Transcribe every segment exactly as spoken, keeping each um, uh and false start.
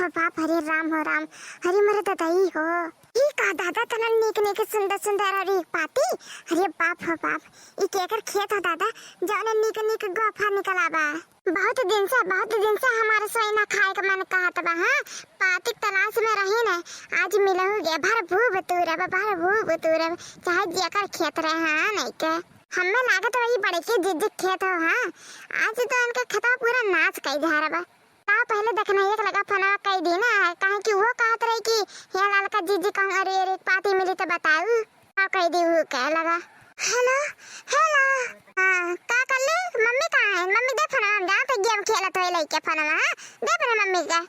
बाप, हरे राम हो राम, हरे मोरे ददई हो। ई का दादा, तनन नीक नीक सुंदर सुंदर अउर एक पाती। अरे बाप हो बाप, ई केकर खेत हो दादा, जौने नीक नीक गोफा निकला बा। बहुत दिन से, बहुत दिन से हमार सोइना खाए के मन कहत बा, हाँ, पाती के तलाश में रही न, आज मिलहु गे, भर भूब तूरब, भर भूब तूरब, चाहे जेकर खेत रहे, हाँ, नहीं के। हमें लागत वही बड़े के जिज्जी खेत हो, हाँ, आज तो इनके खेतवा पूरा नाश कई झारब। का पहले देखना एक लगा फोनवा कई दी ना, काहे कि वो कहत रही कि हे ललका जिज्जी कहूँ अरे अरे पाती मिली तो बताऊ। का कई दी वो कहे लगा, "हेलो, हेलो।" हाँ, का कर ले? मम्मी कहाँ है? मम्मी दे फोनवा, हम जात है गेम खेलत होए लइके फोनवा, हाँ? दे अपने मम्मी के।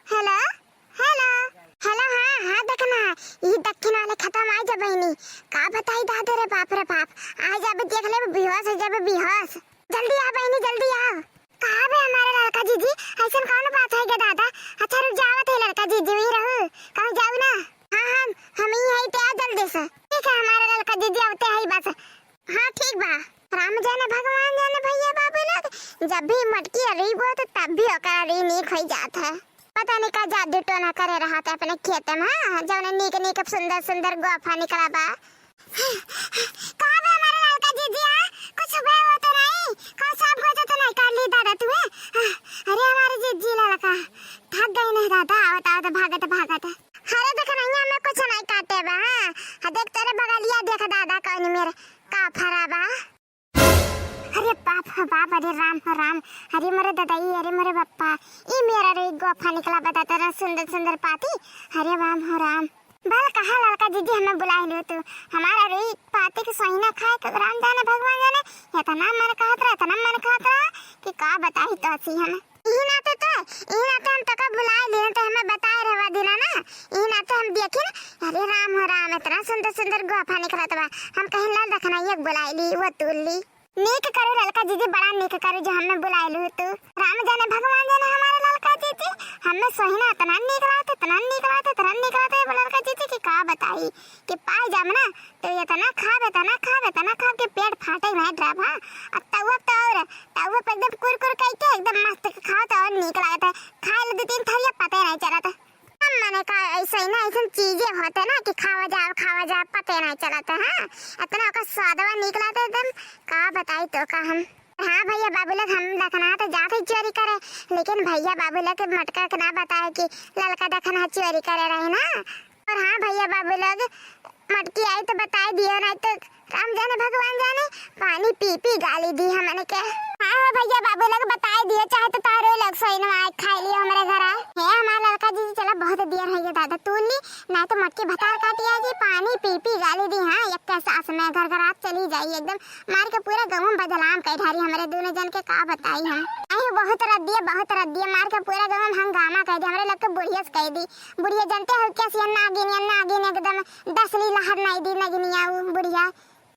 हेलो, हेलो, हेलो, हाँ, हाँ, देखना, ई दक्षिण वाले खेतवा में आ जा बहिनी। का बताई दादे रे बाप रे बाप, आ जाबे देख लेबे बेहोश हो जाबे बेहोश। जल्दी आ बहिनी, जल्दी आ। कहाँ बे हमारे ललका जिज्जी? अइसन कौन बात है गे दादा? अच्छा रुक जावत है ललका जिज्जी, वही रहू, कहूँ जाऊ ना। हाँ, हम, हम ही है, ते आ जल्दी से। ठीक है हमारे ललका जिज्जी, आवते है बस। हाँ ठीक बा। राम जाने भगवान जाने भैया बाबू लोग, जब भी मटकी अरी बोत तब भी ओकर अरी नीक होई जात है। पता नहीं का जादू टोना करे रहत है अपने खेत में, हाँ, जौने नीक नीक सुंदर सुंदर गोफा निकला बा। कहाँ बे हमारे ललका जिज्जी, हाँ? कुछ हुए हो तो नहीं? कौन सांप गोजो तो नहीं कर ली दादा तुम्हें? हाँ, अरे हमारे जिज्जी ललका, थक गई नहीं दादा, आवत आवत भागत भागत। अरे देख नहीं, हमें कुछ नहीं काटे बा, हाँ? हाँ, देख तेरे बगलिया देख दादा, कौन मेरे का फरा बा। अरे बाप हो बाप, अरे राम हो राम, अरे मोरे ददाई, अरे मोरे बप्पा, ई मेरा रे गोफा निकला बा दादा, सुंदर सुंदर पाती, अरे राम हो राम। बल कहा ललका जिज्जी हमें बुलाए लो तू, हमारा रे पाती के सोइना खाए के राम जाने भगवान जाने, इतना मन कहत रहा, इतना मन कहत रहा कि का बताई तो असी हम। इही नाते तो, इही नाते हम तोका बुलाए ली, तो हमें बताए रहवा दिना ना, इही नाते हम देखिन, अरे राम हो राम, इतना सुंदर सुंदर गोफा निकलत बा। हम कहिन लाल रखना एक बुलाए ली, वो तूल ली। नीक करे ललका जिज्जी, बड़ा नीक करे जो हमें बुलाए लू तू। राम जाने भगवान जाने हमारे ललका जिज्जी, हमें सोहिना इतना नीक लागत, इतना नीक लागत, इतना नीक लागत है ललका जिज्जी कि का बताई, कि पाए जाम ना तो इतना खाब, इतना खाब, इतना खाब कि पेट फाटे नहीं ड्राप, हाँ। अब तउआ तो और, तउआ पे एकदम कुरकुर कई के एकदम मस्त खाओ तो और नीक लागत है। खाए ले दो तीन थरिया पते नहीं चलत। हम मने का ऐसे ही ना, ऐसन चीजें होते ना कि खावा जाओ, खावा जाओ, पते नहीं चलत है, हाँ। इतना ओकर स्वादवा नीक लागत एकदम, का बताई तो का हम। हाँ भैया बाबू लोग, हम दखना तो जात ही चोरी करे, लेकिन भैया बाबू लोग के मटका के ना बताए कि ललका दखना चोरी करे रहे ना। और हाँ भैया बाबू लोग, मटकी आई तो बताए दियो, नहीं तो राम जाने भगवान जाने, पानी पी पी गाली दी हमन के। हाँ हो भैया बाबू लोग बताए दियो, चाहे तो तारो लोग सोइन में आए खाए लियो हमरे घरा। हे हमार ललका जिज्जी, चला बहुत देर है ये दादा, तू ली, नहीं तो मटकी भतार काटी आएगी, पानी पी पी गाली दी। हाँ, एक सांस में घर घर आप चली जाई एकदम, मार के पूरा गाँव में बदनाम कर ढारी हमरे दोनों जन के, का बताई हम। अरे बहुत रद्दिया, बहुत रद्दिया, मार के पूरा गाँव में हंगामा कर दी, हमरे लोग के बुढ़िया से कह दी। बुढ़िया जानते हो क्या, ये नागिन, ये नागिन एकदम डसली लहर नहीं दी नगिनिया उ बुढ़िया।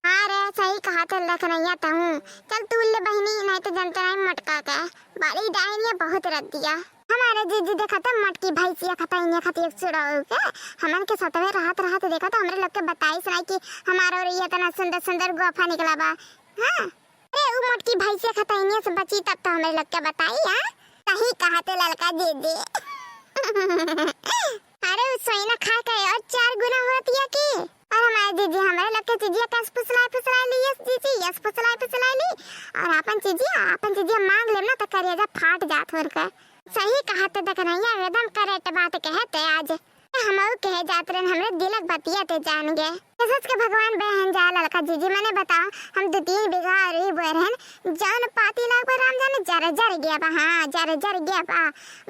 हाँ रे, सही कहा चल रख नहीं आता हूँ। चल तू ले बहिनी, नहीं तो जानते नहीं मटका के। बड़ी डाइन ये बहुत रद्दिया। हमारे जिज्जी देखा तो मटकी भैंसिया खतैनिया खाती एक चुड़ाऊ के। हमन के सतवे रहत रहत देखा तो हमरे लोग के बताई सुनाई कि हमारा और ये इतना सुंदर सुंदर गोफा निकला बा। हाँ। अरे उ मोटकी भैंसे खतैनिया से बची तब तो हमरे लोग के बताई, हाँ? सही कहा तो ललका जिज्जी। अरे उ सोइना खा के और चार गुना होती है कि? और हमारे जिज्जी हमरे लोग के जिज्जी कस फुसलाए फुसलाए ली, यस जिज्जी, यस फुसलाए फुसलाए ली। और आपन जिज्जी, आपन जिज्जी मांग लेम ना तो करेजा फाट जात होर के। सही कहा तो दखनैया एकदम correct बात कहते आज। हमहू कहे जात रहन, हमरे दिलक बतिया ते जान गए। सच के भगवान बहन जा ललका जिज्जी, मने बताओ, हम दो तीन बीघा अरुई बोए रहन, जौन पाती लाग बा राम जाने जर जर गया बा, हाँ, जर जर गया बा।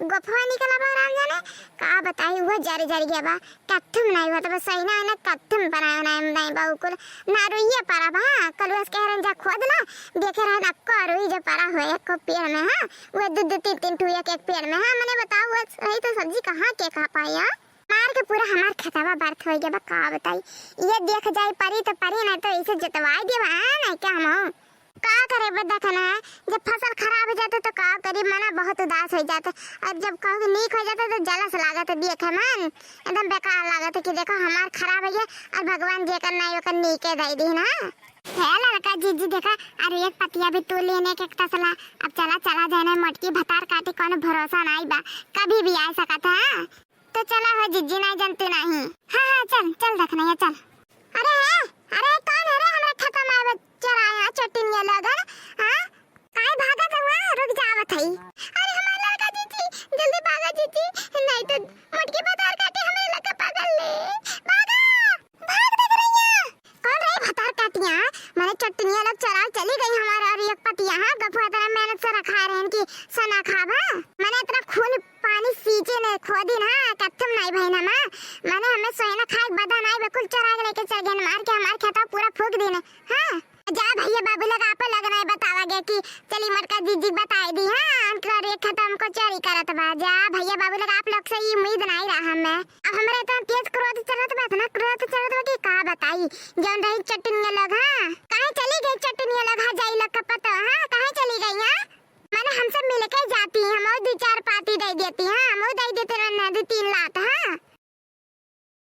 गोफवा निकला बा राम जाने, का बताई, वो जर जर गया बा। कत्थुम नहीं हुआ तो बस सही ना, ना कत्थुम बनायो ना, नहीं बा कुल। ना रुइया परा बा, हाँ, कल बस कह रहन जा खोद ला, देखे रहन अक्को अरुई जो परा हुए एक पेड़ में, हाँ, वो दो दो तीन तीन ठू एक एक पेड़ में, हाँ, मने बताओ, वो सही तो सब्जी कहाँ के खा पाई, हाँ? मार के पूरा हमार खेतवा बर्थ हो गया बा, का बताई। ये देख जाए परी तो परी, ना तो इसे जतवाई देवा, हाँ, नहीं क्या हम हो? का करे बा, देखना है, जब फसल खराब हो जाता तो का करी, मना बहुत उदास हो जाता। और जब कहूँ कि नीक हो जाता तो जलस लागत है, देखे मन एकदम बेकार लागत है कि देखो हमार खराब हो गया और भगवान जेकर नहीं ओकर नीके दे दी ना। है ललका जी, जी देखा, अरे एक पतिया भी तू लेने के तसला। अब चला, चला जाने, मोटकी भतार काटी कोनो भरोसा नाई बा, कभी भी आ सकत है। हाँ? तो चला हो जिज्जी, नाई जनती नाई। हाँ, हाँ, चल, चल रखना है, चल। अरे, अरे, कौन है रे हमरा खेता में आवे चराया चटिनिया लगन? हाँ? काहे भागत हुआ? रुक जावत है। अरे हमार लड़का जिज्जी, जल्दी भागा जिज्जी, नाई तो मोटकी भतार काटी हमरे लड़का पकड़ ले। भागा, भाग देख रही है। कौन रही भतार काटिया? माने चटिनिया लोग चराव चली गई हमारे और एक पतिया, हाँ, गफुआ तरह मेहनत से रखा रहे हैं कि सना खाब, हाँ? माने इतना खून पानी सींचे ने खोदी ना, कत्थम नाई भई ना माँ। माने हमें सोए ना खाए बदा नाई बकुल चरा के लेके चल गए, मार के हमार खेता पूरा फूक दीने, हाँ? जा भैया बाबू लोग आप लोग नाई बतावा गया कि चली मोटका जिज्जी बताई दी, हाँ, उनका रे खेता हमको चोरी करत बा। जा भैया बाबू लोग आप लोग से ई उम्मीद नाई रहा हमें। अब हमरा इतना तेज क्रोध चढ़त बा, इतना क्रोध चढ़त बा कि का बताई। जौन रही चटनिया लोग, हाँ, काहे चली गई चटनिया लोग, हाँ, जाई लोग का पता, हाँ, काहे चली गई, हाँ? माने हमसे मिल के जाती, हम और दो चार पाती दे देती, हाँ,